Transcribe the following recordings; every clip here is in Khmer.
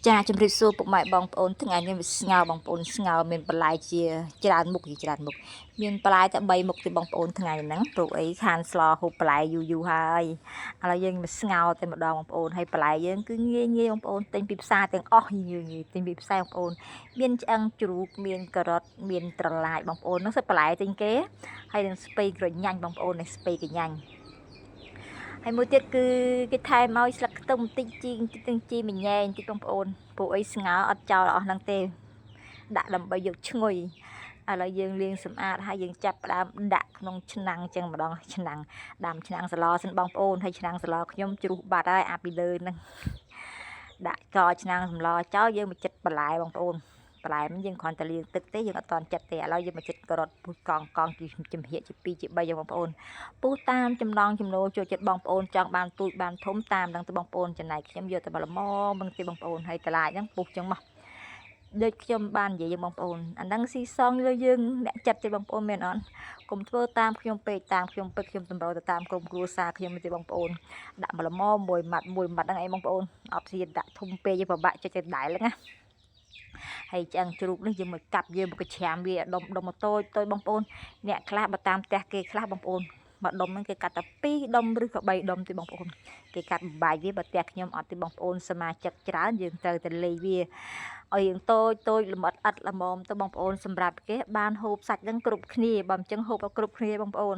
ចាជម្រាបសួរពុកម៉ែបងប្អូនថ្ងៃនេះវាស្ងោរបងប្អូនស្ងោរមានបន្លែជាច្រើនមុខជាច្រើនមុខមានបន្លែតែ3មុខទេបងប្អូនថ្ងៃហ្នឹងព្រោះអីខានស្លហូបបន្លែយូរយូរហើយឥឡូវយើងមកស្ងោរតែម្ដងបងប្អូនហើយបន្លែយើងគឺងាយងាយបងប្អូនទិញពីផ្សារទាំងអស់ងាយងាយទិញពីផ្សារបងប្អូនមានឆ្អឹងជ្រូកមានការ៉ុតមានត្រឡាចបងប្អូនហ្នឹងសិតបន្លែទិញគេហើយនឹងស្ពៃក្រញាញ់បងប្អូននេះស្ពៃក្រញាញ់ ហើយមួយទៀតគឺគេថែមឲ្យស្លឹកខ្ទឹមបន្តិចជីបន្តិចទាំងជីម្ញែងបន្តិចបងប្អូនពួកអីស្ងោរអត់ចោលអស់ហ្នឹងទេដាក់ដើម្បីយកឈ្ងុយឥឡូវយើងលាងសម្អាតហើយយើងចាប់ផ្ដើមដាក់ក្នុងឆ្នាំងចឹងម្ដងឆ្នាំងដាំឆ្នាំងសឡសិនបងប្អូនហើយឆ្នាំងសឡខ្ញុំជ្រុះបាត់ហើយអាពីលើហ្នឹងដាក់កឆ្នាំងសម្លចោលយើងមកចិត្តបន្លែបងប្អូនបន្លែហ្នឹងយើងគ្រាន់តែលាងទឹកទេយើងអត់តន់ចិត្តទេឥឡូវយើងមកចិត្តការ៉ុតពុះកង់កង់ជាចំហៀកជា2ជា3យ៉ាងបងប្អូន ពុះតាមចំណងចំណូលចូលចិត្តបងប្អូនចង់បានទូចបានធំតាមនឹងទៅបងប្អូនចំណែកខ្ញុំយកតែបល្មមនឹងទេបងប្អូនហើយតឡាចហ្នឹងពុះចឹងមកដូចខ្ញុំបាននិយាយបងប្អូនអាហ្នឹងស៊ីសងលើយើងអ្នកចិត្តទេបងប្អូនមែនអត់កុំធ្វើតាមខ្ញុំពេកតាមខ្ញុំពេកខ្ញុំតម្រូវទៅតាមក្រុមគ្រួសារខ្ញុំទេបងប្អូនដាក់បល្មមមួយម៉ាត់មួយម៉ាត់ហ្នឹងឯងបងប្អូនអត់ហ៊ានដាក់ធំពេកទេពិបាកចិត្តទៅដែលហ្នឹងណាហើយឆ្អឹងជ្រូកនេះយើងមកកាប់យើងមកច្រាមវាដុំដុំមកតូចតូចបងប្អូនអ្នកខ្លះបើតាមផ្ទះគេខ្លះបងប្អូនមួយដុំហ្នឹងគេកាត់តែ2ដុំឬក៏3ដុំទេបងប្អូនគេកាត់បំបែកវាបើផ្ទះខ្ញុំអត់ទេបងប្អូនសមាជិកច្រើនយើងត្រូវតែលេវាឲ្យយើងតូចតូចល្មត់អិតល្មមទៅបងប្អូនសម្រាប់គេបានហូបសាច់ហ្នឹងគ្រប់គ្នាបើមិនចឹងហូបអត់គ្រប់គ្នាបងប្អូន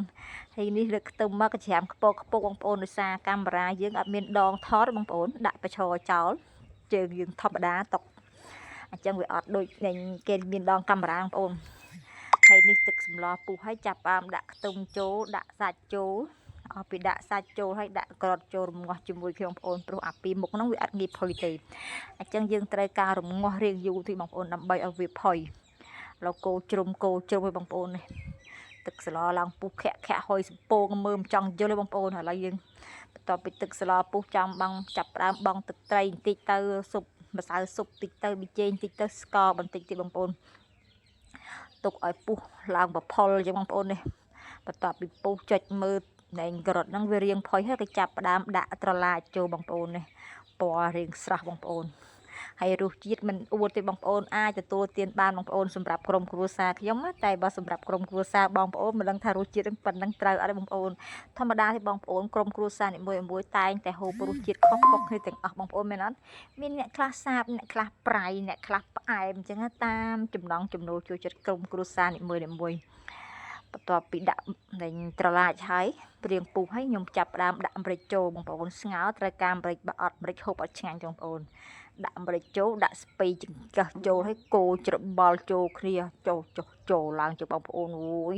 ហើយនេះលើកខ្ទឹមមកកច្រាមខ្ពកខ្ពកបងប្អូនដោយសារកាមេរ៉ាយើងអត់មានដងថតបងប្អូនដាក់ប្រឈរចោលជើងយើងធម្មតាតុកអញ្ចឹងវាអត់ដូចគេមានដងកាមេរ៉ាបងប្អូនហើយនេះទឹកសម្លពុះហើយចាប់ដើមដាក់ខ្ទឹមចូលដាក់សាច់ចូលអស់ពីដាក់សាច់ចូលហើយដាក់ក្រតចូលរងាស់ជាមួយខ្ញុំបងប្អូនព្រោះអាពីមុខហ្នឹងវាអត់ងាយផុយទេអញ្ចឹងយើងត្រូវការរងាស់រៀងយូរតិចបងប្អូនដើម្បីឲ្យវាផុយលោកគោជ្រុំគោជ្រុំឲ្យបងប្អូននេះទឹកស្លឡើងពុះខៈខៈហុយសំពងមើលមិនចង់យល់ទេបងប្អូនឥឡូវយើងបន្ទាប់ពីទឹកស្លពុះចាំបងចាប់ផ្ដើមបងទឹកត្រីបន្តិចទៅស៊ុបម្សៅស៊ុបតិចទៅប៊ីចេងតិចទៅស្ករបន្តិចទៀតបងប្អូនទុកឲ្យពុះឡើងបផុលអញ្ចឹងបងប្អូននេះបន្ទាប់ពីពុះចុចមើលណែងក្រតហ្នឹងវារៀងផុយហើយក៏ចាប់ផ្ដើមដាក់ត្រឡាចចូលបងប្អូននេះពណ៌រៀងស្រស់បងប្អូនហើយរសជាតិមិនអួតទេបងប្អូនអាចទទួលទានបានបងប្អូនសម្រាប់ក្រុមគ្រួសារខ្ញុំតែបើសម្រាប់ក្រុមគ្រួសារបងប្អូនមិនដឹងថារសជាតិហ្នឹងប៉ុណ្ណឹងត្រូវអត់ទេបងប្អូនធម្មតាទេបងប្អូនក្រុមគ្រួសារនីមួយៗតែងតែហូបរសជាតិខុសៗគ្នាទាំងអស់បងប្អូនមែនអត់មានអ្នកខ្លះសាបអ្នកខ្លះប្រៃអ្នកខ្លះផ្អែមអញ្ចឹងតាមចំណង់ចំណូលចូលចិត្តក្រុមគ្រួសារនីមួយៗបន្ទាប់ពីដាក់នៃត្រឡាចហើយព្រៀងពុះហើយខ្ញុំចាប់ផ្ដើមដាក់ម្រេចចូលបងប្អូនស្ងោរត្រូវការម្រេចបើអត់ម្រេចហូបអត់ឆ្ងាញ់ទេបងប្អូនដាក់ម្រេចចូលដាក់ស្ពៃចង្កឹះចូលហើយកូរច្របល់ចូលគ្នាចូលចុះចូលឡើងចុះបងប្អូនអូយ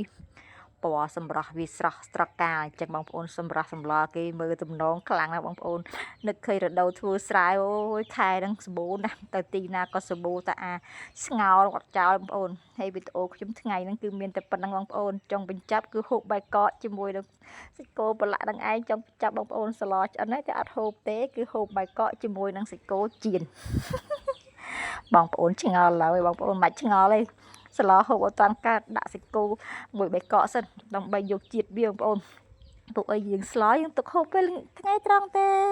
ពណ៌សម្រស់វាស្រស់ត្រកាលអញ្ចឹងបងប្អូនសម្រស់សម្លគេមើលទំនងខ្លាំងណាស់បងប្អូននឹកឃើញរដូវធ្វើស្រែអូយខែហ្នឹងសម្បូរណាស់ទៅទីណាក៏សម្បូរតែអាស្ងោរអត់ចោលបងប្អូនហើយវីដេអូខ្ញុំថ្ងៃហ្នឹងគឺមានតែប៉ុណ្្នឹងបងប្អូនចុងបញ្ចប់គឺហូបបាយកកជាមួយនឹងសាច់គោប្រឡាក់នឹងឯងចង់ចាប់បងប្អូនសឡឆ្អិនហើយតែអត់ហូបទេគឺហូបបាយកកជាមួយនឹងសាច់គោចៀន បងប្អូនឆ្ងល់ឡើយបងប្អូនមិនឆ្ងល់ទេសឡហូបអត់តាន់កើតដាក់សាច់គោមួយបៃកកសិនដើម្បីយកជាតិវាបងប្អូនពួកអីយើងស្លយើងទុកហូបពេលថ្ងៃត្រង់ទេ។